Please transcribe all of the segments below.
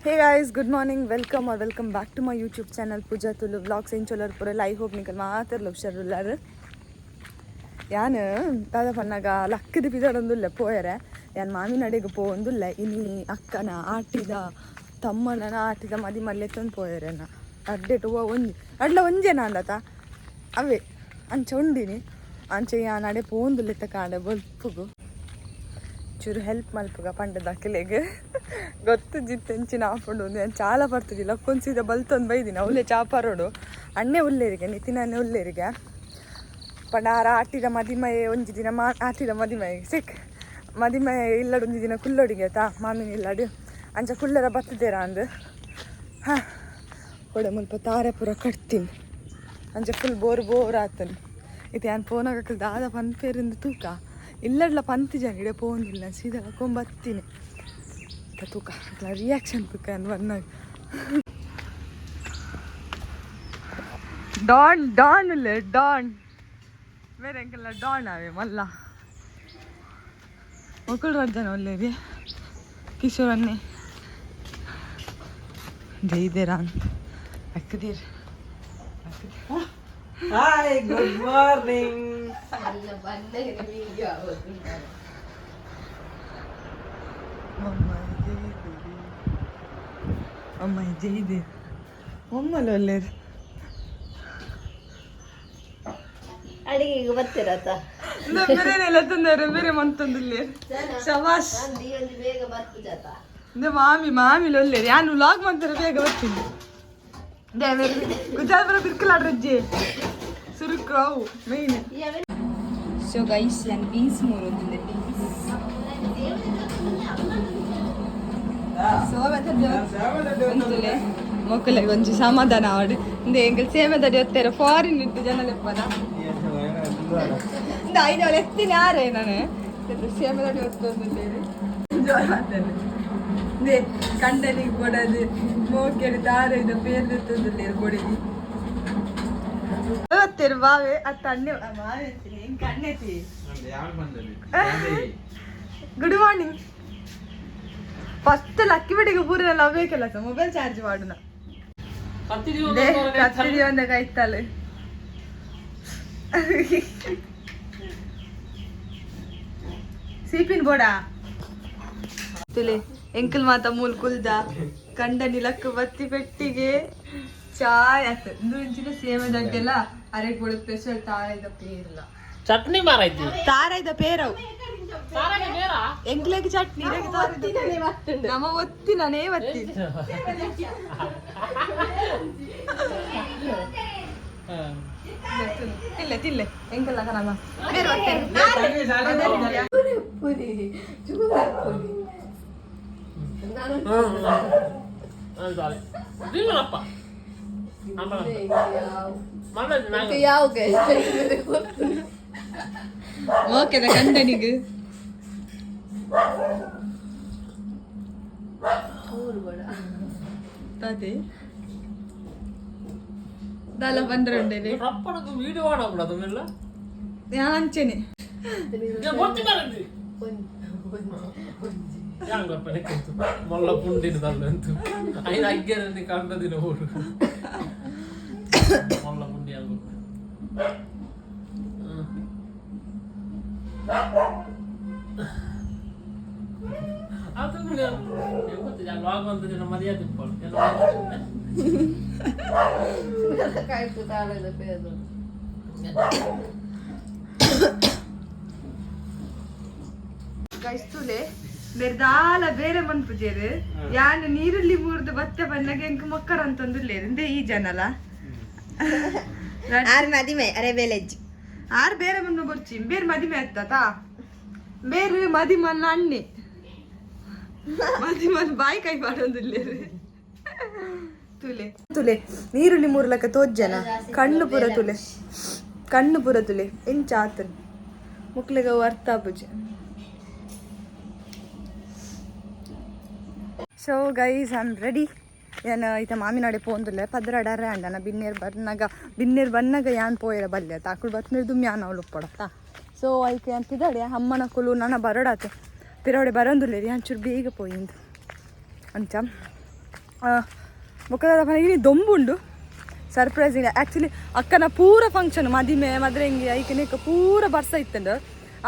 Hey guys, good morning. Welcome or welcome back to my YouTube channel Pooja Tulu Vlogs. ಎಂಚ ಉಲ್ಲರ್ ಪೂರೆಲ? I hope ನಿಕಲ್ ಮಾತೆರ್ಲ ಹುಷಾರುಲ್ಲಾರು. ಯಾನ್ ದಾದ ಪನ್ನಗ ಲಕ್ಕದ ಪಿದಡೊಂದುಲ್ಲೆ ಪೋಯರೆ. ಯಾನ್ ಮಾಮಿನಡೆಗ್ ಪೋವೊಂದುಲ್ಲೆ. ಇನಿ ಅಕ್ಕನ ಆಟಿದ ತಮ್ಮನ ಆಟಿದ ಮದಿ ಮಲ್ಲೆತ್ತೊಂದು ಪೋಯರೆನ. ಅಡ್ಡೆಟ್ ಒಂಜಿ ಅಡ್ಲ ಒಂಜೇನ ಅಂದತ ಅವೇ ಅಂಚ ಉಂಡಿನಿ. ಅಂಚ ಯಾನ್ ಅಡೆ ಪೋವೊಂದುಲ್ಲೆ ಕಾಂಡೆ ಬೊಲ್ಪುಗು. ಚೂರು ಹೆಲ್ಪ್ ಮಲ್ಪುಗ ಪಂಡದಕ್ಲೆಗ್ ಗೊತ್ತು ಜಿತ್ತೆಂಚಿನ ಆಪುಂಡು. ನಾನು ಚಾಲ ಬರ್ತದಿಲ್ಲ, ಲಕ್ಕೊಂದು ಸೀದಾ ಬಲ್ತೊಂದು ಬೈದಿನಿ. ಅವಲೇ ಚಾಪರೋಡು ಅಣ್ಣೆ ಉಲ್ಲೇರಿಗೆ, ನಿತಿನ್ ಅಣ್ಣೆ ಉಲ್ಲೇರಿಗೆ. ಪಂಡ ಆರ ಆಟಿದ ಮದಿಮಯ ಒಂಜಿ ದಿನ ಮಾ ಆಟಿದ ಮದಿಮಯ ಸಿಕ್ ಮದಿಮಯ ಇಲ್ಲಡು ಒಂಜಿ ದಿನ ಕುಲ್ಲೋಡಿಗೆ ಆಯ್ತಾ, ಮಾಮಿನ ಇಲ್ಲಡು. ಅಂಚ ಕುಲ್ಲರ ಬತ್ತದೇರ ಅಂದು. ಹಾಂ, ಕೊಡೆ ಮುಲ್ಪ ತಾರೆ ಪೂರ ಕಟ್ತೀನಿ. ಅಂಚ ಫುಲ್ ಬೋರ್ ಬೋರ್ ಆತನ್. ಇತ್ತೆ ಯಾನ್ ಫೋನಾಗ ದಾದ ಪನ್ಪೇರಿಂದು ತೂಕ. ಇಲ್ಲಡ್ಲ ಪಂತಿ ಜನ ಇಡೆ ಪೋಂದಿಲ್ಲ, ಸೀದಾ ಬತ್ತೀನಿ. ತೂಕ ರಿಯಾಕ್ಷನ್ ತೂಕ ಬನ್ನಾಗ. ಡಾನ್ ಡಾನ್ ಇಲ್ಲ ಡಾನ್ ಬೇರೆ ಅಂಕಲ್ಲ ಡಾನ್ ಅವೇ ಮಲ್ಲ ಮಕ್ಕಳು ರಡ್ಜನ ಒಲ್ಲೇರಿ. ಕಿಶೋರನ್ನೇ ಜೈದೇರಾನ್ ಅಕ್ಕದೀರ್. Hi, good morning. ಅಮ್ಮ ಜೈದೇರಿ, ಅಮ್ಮ ಜೈದೇರ್, ಒಮ್ಮಲ ಒಲ್ಲೇರಿ. ಅಡಿಗೆಗೆ ಬರ್ತೀರತ? ಬೇರೆನೆಲ್ಲ ತಂದರೆ ಬೇರೆ ಮಂತೊಂದಿಲ್ಲ. ಶಬಾಷ್. ಒಂದು ಬೇಗ ಬರ್ಪುಜಾತ. ಇಂದ ಮಾಮಿ ಮಾಮಿ ಲೊಲ್ಲೇರಿ. ಯಾನು ವ್ಲಾಗ್ ಮಾಡ್ತಾರೆ, ಬೇಗ ಬರ್ತೀನಿ. ಗುಜರಾತ್ ಬರೋ ಬಿರ್ಕಲಾಡ್ರಜ್ಜಿ ಸುರುಕು ಅವು ಮೈನ್. ಸೊ ಗೈಸ್, ನಾನು ಬೀನ್ಸ್ ಮೂರೊಂದಿದೆ. ಬೀನ್ಸ್ ಸೋಮೆ ಮೊಕ್ಕಲೆಗ್ ಒಂಜಿ ಸಮಾಧಾನ ಆವಡ್. ಇಂದೆ ಎಂಕಲ್ ಸೇಮೆದಡಿ ಒತ್ತೆರ ಫಾರಿನ್ ಇಟ್ಟು ಜನ ಲೆಪ್ಪದ. ಇಂದ ಐದು ಅವಳು ಎತ್ತಿನ ಯಾರೇ ನಾನು ಸೇಮೆದಡಿ ಒತ್ತೊಂದಿಲ್ಲೇರಿ. ಇಂದೆ ಕಂಡನಿಗೆ ಕೊಡದು ಮೋಕೆಡು ತಾರೆ ಇದ ಪೇರ್ದು ಎತ್ತೊಂದಿಲ್ಲೇರು ಬೊಡಿದಿ ಒತ್ತೆರು ಬಾವೆ ಅತ್ತ ಅಣ್ಣೆ ಮಾವೆ ಎತ್ತೀನಿ ಎಂಕ್ ಅಣ್ಣೆತಿ. Good morning. ಫಸ್ಟ್ ಲಕ್ಕಿ ಬಿಡಿಗೆ ಪೂರ ಅವೇ ಕೆಲಸ, ಮೊಬೈಲ್ ಚಾರ್ಜ್ ಮಾಡುನ. ಕತ್ತಿದಿ ಒಂದ ಕೈತಾಳೆ ಸೀಪಿನ್ ಬೋಡ ತುಲೆ. ಎಂಕಲ್ ಮಾತ ಮೂಲ್ ಕುಲ್ದ ಕಂಡನಿ ಲಕ್ಕ ಬತ್ತಿ ಪೆಟ್ಟಿಗೆ ಚಾಯ್ ಆತ. ಇಂದು ಇಂಚಿನ ಸೇವೆ ದಡ್ಡೆಲ್ಲ ಅರೆಗ್ ಬೋಡ ಸ್ಪೆಷಲ್ ತಾರಾಯ್ದ ಪೇರ್ಲ. ಚಟ್ನಿ ಮಾರೈತಿ. ತಾರಾಯ್ದ ಪೇರವು ಎಂಕ್ಲೆಗ್ ಚಟ್ನಿ ಇರೆಗ್ ತಾರಾಯ್ದ. ನಮ್ಮ ಒತ್ತಿನನೇ ಬತ್ತಿ. ತಿಲ್ಲೆ ತಿಲ್ಲೆ ಎಂಕಲ್ಲ ಕನಮ ಬೇರೆ ಬತ್ತೇನೆ. ಪುರಿ ಪುರಿ. ಇಲ್ಲಪ್ಪ. ಯಾವ ಓಕೆದ ಕಂಡನಿಗೆ ತಾತೆ ದಾಲ ಬಂದ್ರೆ ಉಂಡೇನೆ. ರಪ್ಪನದು ವಿಡಿಯೋ ಮಾಡக்கூடாது. ഞാൻ ಅಂಚೆನೆ. ಗೊತ್ತಿ ಮಾರೈತಿ ಯಾಂಗಪ್ಪನೆ ಮೊಲ್ಲ ಪುಂಡಿನ ತಲ್ಲಂತು ಐನ ಅಗ್ಗರన్ని ಕಂಡದಿನ ಊರು ಮೊಲ್ಲ ಪುಂಡಿ ಅಂಗು. ಅದು ಗೊತ್ತಿದೆ ಲಾಗ್ ಅಂತ ದಿನ ಮರ್ಯಾದೆ ಇಪ್ಪಳು. ಕಾಯ್ತು ತಾಳದ ಪೇರು. ಗೈಸ್, ತುಲೆ ಬೇರೆ ದಾಲ ಬೇರೆ ಮನ್ಪುಜೇರು. ಯಾನ್ ನೀರುಳ್ಳಿ ಮೂರ್ದು ಬತ್ತೆ ಬನ್ನಗ ಎಂಕ್ ಮೊಕ್ಕರ್ ಅಂತಂದುಲ್ಲೇರು. ಇಂದೆ ಈ ಜನಲ. ಆರ್ ಮದಿಮೆ ಅರೆ ವೇಲೇಜ್. ಆರ್ ಬೇರೆ ಮನ್ನ ಬೊರ್ಚಿ ಬೇರೆ ಮದಿಮೆ ಆಯ್ತಾ. ಬೇರೆ ಮದಿಮನ್ನ ಅಣ್ಣೆ ಮದಿಮನ್ ಬಾಯಿ ಕೈ ಪಾಡೊಂದುಲ್ಲೇರು. ತುಲೆ ತುಲೆ ನೀರುಳ್ಳಿ ಮೂರ್ಲಕ್ಕ ತೋಜ್ಜನ ಕಣ್ಣು ಪೂರ ತುಲೆ, ಕಣ್ಣು ಪೂರ ತುಲೆ ಎಂಚ ಆತನ್. ಮುಕ್ಲೆಗ ಅವು ಅರ್ಥ ಆಪುಜಿ. So guys, I am ready. ಯಾನ್ ಈತ ಮಾಮಿನಾಡೆ ಪೋಂದುಲ್ಲೆ. ಪದ್ರಾಡಾರೆ ಅಂಡನ ಬಿನ್ನೇರ್ ಬರ್ನಾಗ, ಬಿನ್ನೇರ್ ಬನ್ನಾಗ ಯಾನ್ ಪೋಯರ ಬಲ್ಲೆ ತಾಕುಳು ಬತ್ನಿರ್ದು ಯಾನ್ ಅವಳು ಉಪ್ಪಡತ್ತ. ಸೊ ಐಕೆ ಯಾನ್ ಪಿದಾಡೆ. ಅಮ್ಮನ ಕುಲು ನನ್ನ ಬರೋಡಾತೆ ಪಿರವಡೆ ಬರೋಂದುಲ್ಲೇರಿ. ಯಾನ್ ಚೂರು ಬೇಗ ಪೋಯಿಂದು ಅಂಚ. ಬೊಕ್ಕ ಇನಿ ದೊಂಬುಂಡು ಸರ್ಪ್ರೈಸಿಂಗ್ ಆ್ಯಕ್ಚುಲಿ ಅಕ್ಕನ ಪೂರ ಫಂಕ್ಷನ್ ಮದಿಮೆ ಮದ್ರೆಂಗಿ ಐಕನೇಕ ಪೂರ ಬರ್ಸ ಇತ್ತಂಡು.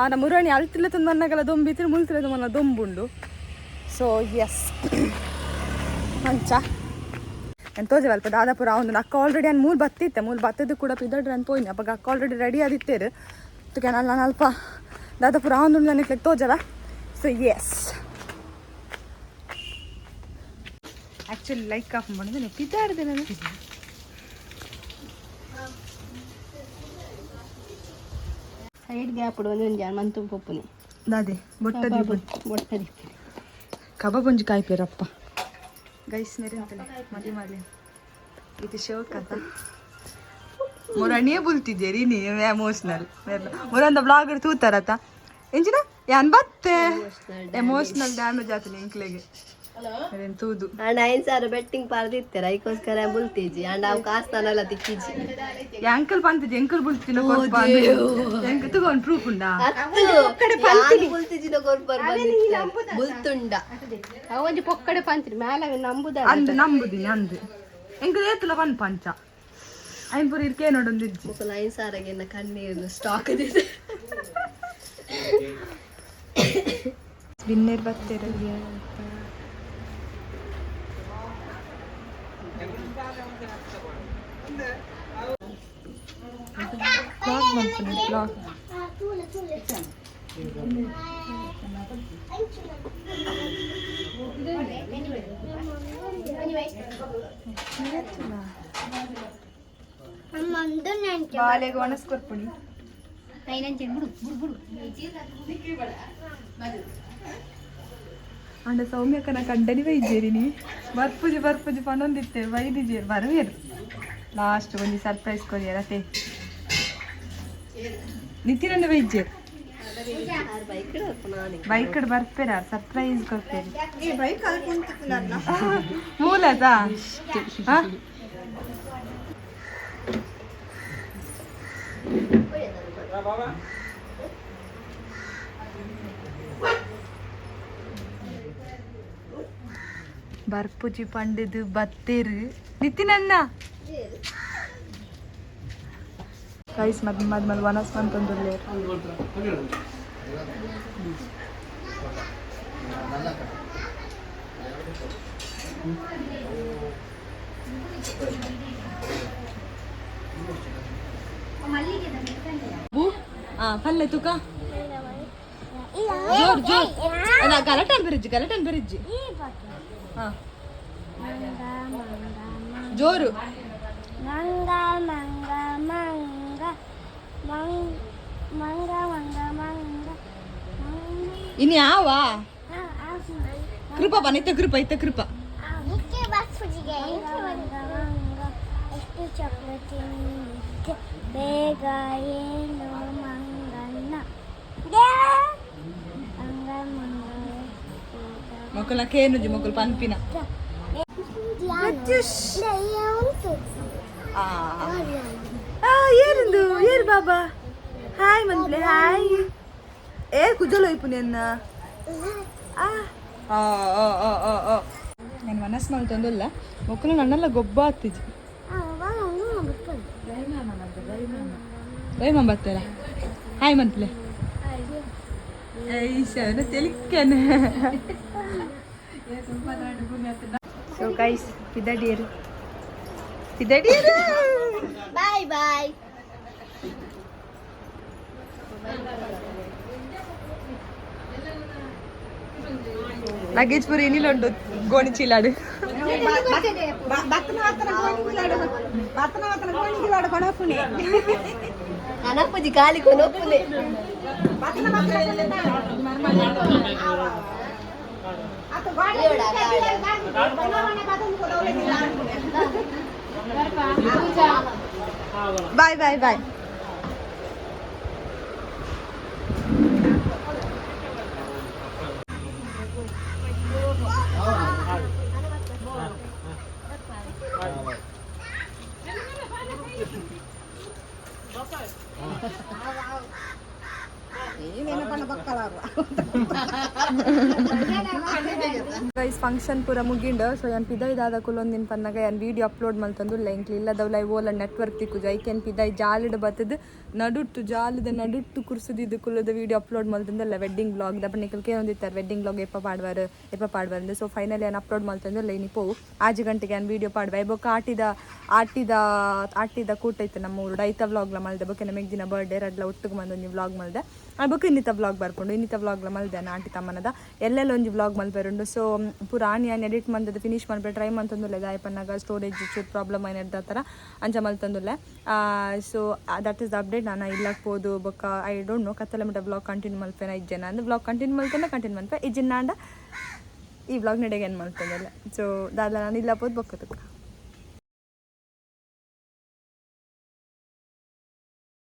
ಆನ ಮುರಣಿ ಅಲ್ತಿಲ್ಲ ತಂದು ಮನ್ನಗಲ ದೊಂಬಿತ್ತು, ಮುಲ್ತಿಲ್ಲ ಮನ್ನ ದೊಂಬುಂಡು. ಸೊ ಎಸ್ ಅಂಚ ನಾನು ತೋಜೆ ಅಲ್ಪ ದಾದಾಪುರ ಒಂದು ಅಕ್ಕ ಆಲ್ರೆಡಿ ನಾನು ಮೂರು ಬತ್ತಿತ್ತೆ, ಮೂರು ಬತ್ತದ್ದು ಕೂಡ ಪಿದಡ್ರೆ ಅಂತ ಪೋಯಿನಿ. ಅಪ್ಪ ಅಕ್ಕ ಆಲ್ರೆಡಿ ರೆಡಿ ಆದಿತ್ತೇರು ತುಕೆ ನಾನು ಅಲ್ಪ ದಾದಾಪುರ ಒಂದು ನನಗೆ ತೋಜವ. ಸೊ ಎಸ್ ಆ್ಯಕ್ಚುಲಿ ಲೈಕ್ ಆಫ್ ಮಾಡಿದ್ರೆ ಪಿದಾಡ್ದೆ ನಾನು. ಸೈಡ್ ಗ್ಯಾಪ್ ಒಂದೊಂದು ಜಾನ್ ಮಂತು ಪೊಪ್ಪುನಿ. ದಾದೆ ಬೊಟ್ಟದಿ. ಬೊಟ್ಟದಿ. ಕಬಾಬ್ ಒಂಜಿ ಕಾಯ್ಪೇರಪ್ಪ ಗೈಸ್ ಮೇರೆ ಅಂತಲೇ ಮದಿ ಮಾಡಲಿ ಇದು ಶೋಕ್ ಅಂತ ಮೊರಣಿಯೇ ಬುಲ್ತಿದ್ದೀರಿ ನೀ ಎಮೋಷ್ನಲ್ ಮೊರಂದ ಬ್ಲಾಗರ್ ತೂತಾರತ ಎಂಜಿನ ಯಾನ್ ಬತ್ತೆ ಎಮೋಷ್ನಲ್ ಡ್ಯಾಮೇಜ್ ಆತನೆ ಎಂಕ್ಲೆಗೆ ಅದೇನ್ ತೂದು. ಅಂಡ್ 5,000 ಬೆಟ್ಟಿಂಗ್ ಪಾರ್ದಿತ್ತಾರೆ, ಐಕೋಸ್ಕರ ಬುಲ್ತೇಜಿ ಅಂಡ್ ಅವು ಕಾಸ್ತಾನಲ್ಲ ತಿಕ್ಕಿಜಿ. ಯಾಂಕಲ್ ಪಂತಿಜಿ, ಎಂಕಲ್ ಬುಲ್ತಿನ ಕೊರ್ಪ ಎಂಕ್ ತಗೊಂಡ್ ಪ್ರೂಫ್ ಉಂಡಾ? ಬುಲ್ತೇಜಿನ ಕೊರ್ಪರ್ ಬುಲ್ತುಂಡ. ಒಂಜಿ ಪೊಕ್ಕಡೆ ಪಂತಿರಿ ಮ್ಯಾಲ ನಂಬುದ. ಅಂದು ನಂಬುದಿನಿ ಅಂದು ಎಂಕ್ ಏತುಲ ಪನ್ ಪಂಚ ಐನ್ ಪೂರ ಇರ್ಕೆ ನೋಡೊಂದಿಜ್ಜಿ. ಮುಕುಲು 5,000ಗೆ ಕಣ್ಣೀರು ಸ್ಟಾಕ್. ಬಿನ್ನೇರ್ ಬತ್ತೇರ. ಬ್ಲಾಗ್ ಮಲ್ಪುನಿ ಬ್ಲಾಗ್. ಬಾಲೆಗ್ ಒಣಸ್ ಕೊರ್ಪುನಿ. ಅಂಡ ಸೌಮ್ಯಕ್ಕನ ಕಂಡನಿ ವೈದ್ಯರಿ ನೀ ಬರ್ಪುಜಿ ಬರ್ಪುಜಿ ಪನೊಂದಿತ್ತೆ ವೈದ್ಯಜೇರು ಬರುವೇರು. ಲಾಸ್ಟ್ ಒಂಜಿ ಸರ್ಪ್ರೈಸ್ ಕೊರಿಯರತೆ ನಿತಿನನ್ನ ವೈದ್ಯರು ಬೈಕ್ ಬರ್ಪೇರ ಸರ್ಪ್ರೈಸ್ ಕೊರ್ಪೇರಿ ಮೂಲದ. ಬರ್ಪುಜಿ ಪಂಡದು ಬತ್ತೇರು ನಿತಿನನ್ನ ರೈಸ್ ಮದ್ ಮದ್ ಮದ್ ವನಸ್ ಮಂತೊಂದುಲ್ಲೇರು. ಬು ಆ ಪಲ್ಲೆ ತುಕ ಜೋರ್ ಜೋರ್ ನಾ ಗಲಟನ್ ಬಿರಿಜ್ಜಿ ಗಲಟನ್ ಬಿರಿಜ್ಜಿ. ಹಾ ಜೋರು. ಮಂಗ ಮಂಗ ಮಂಗ ಮಂಗ ಮಂಗ ಮಂಗ. ಇನ್ ಯಾವ ಕೃಪಾ ಬನ್ನಿತ್ತ ಕೃಪಾ ಇತ್ತ ಕೃಪಾ. ಮಂಗ ಎಷ್ಟು ಚಾಕ್ಲೇಟ್ ತಿಂದೆ ಬೇಗ ಏನು ಮಂಗಣ್ಣ ಮಂಗ ಮಂಗ. ಮಕ್ಕಳ ಕೇನುಜಿ ಮಕ್ಕಳು ಪನ್ಪಿನ. ಉಂಟು. ಆ ಏರಿಂದು ಏರು ಬಾಬಾ ಹಾಯ್ ಮಂತ್ಲೆ ಹಾಯ್ ಏ ಕುಜಲ ಇಪ್ಪು ನಿನ್ನ ಆ ಆ ಆ ಆ ಆ ನಾನು ಮನಸ್ಸು ಮಲ್ತೊಂದುಲ್ಲ ಮಕ್ಕಳು ನನ್ನೆಲ್ಲ ಗೊಬ್ಬ ಆತಿಜಿ. ರೈಮ ಬರ್ತಾರ ಹಾಯ್ ಮಂತ್ಲೆ ಈಶಾನ ತೆಲಿಕ್ಕನೆ. ಸೊ ಗೈಸ್ ಪಿದಡಿಯರು ಪಿದಡಿಯರು. Bye bye. ಲಗೇಜ್ ಪೂರ ಎನಿಲುಂಡು ಗೋಣಿ ಚೀಲಾಡು. ಅನಪ್ಪುಜಿ ಖಾಲಿ ಕೊನೊಪ್ಪುನೆ. Bye bye bye. Guys, function ಪೂರ ಮುಗಿಂಡ್. ಸೊ ಯಾನ್ ಪಿದೈ ದಾದ ಕುಲೊಂದಿನ ಪನ್ನಗ ಯಾನ್ ವೀಡಿಯೋ ಅಪ್ಲೋಡ್ ಮಲ್ತೊಂದು ಎಂಕ್ಲು ಇಲ್ಲದವ್ ಲೈವ್ ಓಲ ನೆಟ್ವರ್ಕ್ ತಿಕ್ಕುಜು. ಐಕೆನ್ ಪಿದೈ ಜಾಲಿಡ್ ಬತ್ತದು ನಡುಟ್ಟು, ಜಾಲಿದ ನಡುಟ್ಟು ಕುರ್ಸುದಿದ್ದು ಕುಲ್ಲದ ವೀಡಿಯೋ ಅಪ್ಲೋಡ್ ಮಲ್ತೊಂದಲ್ಲ ವೆಡ್ಡಿಂಗ್ ವ್ಲಾಗ್ ದಪ್ಪ. ನಿಕಲ್ ಕೇಳೊಂದಿತ್ತಾರೆ, ವೆಡ್ಡಿಂಗ್ ವ್ಲಾಗ್ ಎಪ್ಪ ಪಾಡ್ವಾರು, ಎಪ್ಪ ಪಾಡ್ವಾರು? ಸೊ ಫೈನಲಿ ಯಾನ್ ಅಪ್ಲೋಡ್ ಮಲ್ತೊಂದುಲ್ಲ. ಇನಿ ಪೋವು 6 ಗಂಟೆಗೆ ಯಾನ್ ವೀಡಿಯೋ ಪಾಡ್ವೆ. ಬೊಕ್ಕ ಆಟಿದ ಆಟಿದ ಆಟಿದ ಕೂಟ ಇತ್ತು ನಮ್ಮ ಊರು, ಐತ ವ್ಲಾಗ್ಲ ಮಲ್ದೆ. ಬೊಕ್ಕ ನಮ್ಮ ದಿನ ಬರ್ಡೇ ರಡ್ಲ ಒಟ್ಟುಗು ಬಂದು ಒಂಜಿ ವ್ಲಾಗ್ ಮಲ್ದೆ. ಬೊಕ್ಕ ಇನ್ನಿತ ವ್ಲಾಗ್ ಬರ್ಪುಂಡು. ಇನ್ನಿತ ವ್ಲಾಗ್ಲ ಮಲ್ದೆ ಆಟಿ ತಮ್ಮನದ. ಎಲ್ಲೆಲ್ಲ ಒಂಜಿ ವ್ಲಾಗ್ ಮಲ್ಪೆರುಂಡು. ಸೊ ಪೂರ ಆನಿ ಆನಿ ಎಡಿಟ್ ಮಂದದ ಫಿನಿಶ್ ಮಲ್ಪೆ ಟ್ರೈ ಮಂತೊಂದುಲ್ಲೆ. ದಾಯ ಪನ್ನಗ ಸ್ಟೋರೇಜ್ ಚೂರು ಪ್ರಾಬ್ಲಮ್ ಆಯ್ನ ಥರ ಅಂಚ ಮಲ್ತೊಂದುಲ್ಲೆ. So that is the update. ನಾನು ಇಲ್ಲಕ್ಕೆ ಪೋದು ಬೊಕ್ಕ I don't know, ಕತ್ತಲೆ ಮುಟ್ಟ ವ್ಲಾಗ್ ಕಂಟಿನ್ಯೂ ಮಲ್ಪೆನ ಇಜ್ಜೆನ ಅಂದ್ರೆ, ವ್ಲಾಗ್ ಕಂಟಿನ್ಯೂ ಮಲ್ತಂಡ ಕಂಟಿನ್ಯೂ ಮಲ್ಪೆ, ಇಜ್ಜಿನಾಂಡ ಈ ವ್ಲಾಗ್ ನಡೆಗೆ ಏನು ಮಲ್ತೊಂದಲ್ಲ. ಸೊ ದಾದ ನಾನು ಇಲ್ಲ ಪೋದು ಬೊಕ್ಕ ತುಕ್ಕ.